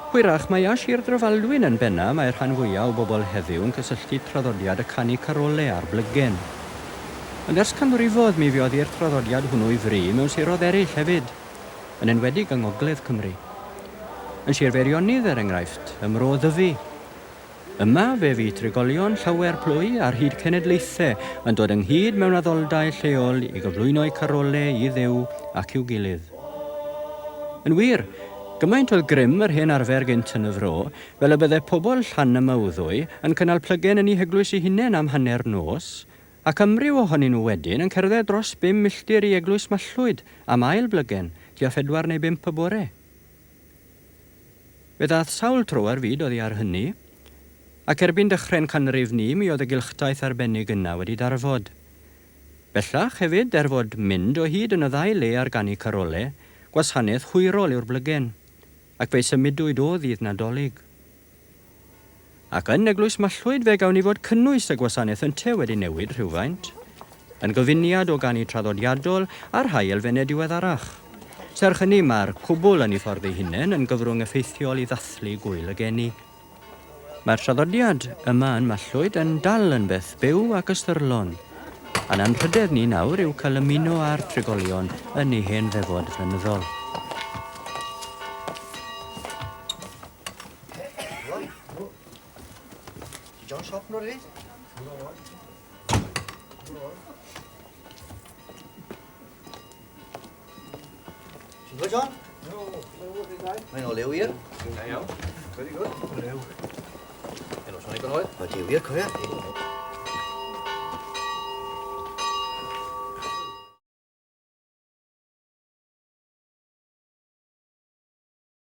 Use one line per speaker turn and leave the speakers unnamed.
Hwyrach mai â Sir Drefaldwyn yn benna mae'r rhan fwya o bobl heddiw yn cysylltu traddodiad y canu carole a'r blygen. Ond ers canrifoedd mi fuodd i'r traddodiad hwnnw i fri mewn siroedd eraill hefyd, yn enwedig yng ngogledd Cymru. Yn Sir Feirionnydd, er enghraifft, ym Mro Ddyfi, Yma fe fu trigolion llawer plwy ar hyd cenedlaethau yn dod ynghyd mewn addoldai lleol i gyflwyno'u carole i Dduw ac i'w gilydd. Yn wir, gymaint oedd grym yr hen arfer gynt yn y fro, fel y bydde pobl Llanymawddwy yn cynnal plygen yn eu heglwys eu hunain am hanner nos, ac amryw ohonyn nhw wedyn yn cerdded dros bum milltir i Eglwys Mallwyd am ail blygen tua phedwar neu bump y bore. Fe ddaeth sawl tro ar fyd oddi ar hynny, ac erbyn dechrau'n canrif ni mi oedd y gylchdaith arbennig yna wedi darfod. Bellach, hefyd, er fod mynd o hyd yn y ddau le ar ganu carole, gwasanaeth hwyrol yw'r blygen, ac fe'i symudwyd o ddydd Nadolig. Ac yn Eglwys Mallwyd fe gawn ni fod cynnwys y gwasanaeth ynte wedi newid rhywfaint, yn gyfuniad o ganu traddodiadol a rhai elfennau diweddarach. Serch hynny, mae'r cwbl yn ei ffordd ei hunain yn gyfrwng effeithiol i ddathlu Gŵyl y Geni. Mae'r traddodiad yma yn Mallwyd yn dal yn beth byw ac ystyrlon, a'n anrhydedd ni nawr yw cael ymuno â'r trigolion yn eu hen ddefod flynyddol.
John Shop nhw rydyn? Ti'n gwybod, John? Mae'n o lew wir.
Da iawn. Very good.
Lew.
Helo, Sonic yn oed.
Mae dew wir, cofia.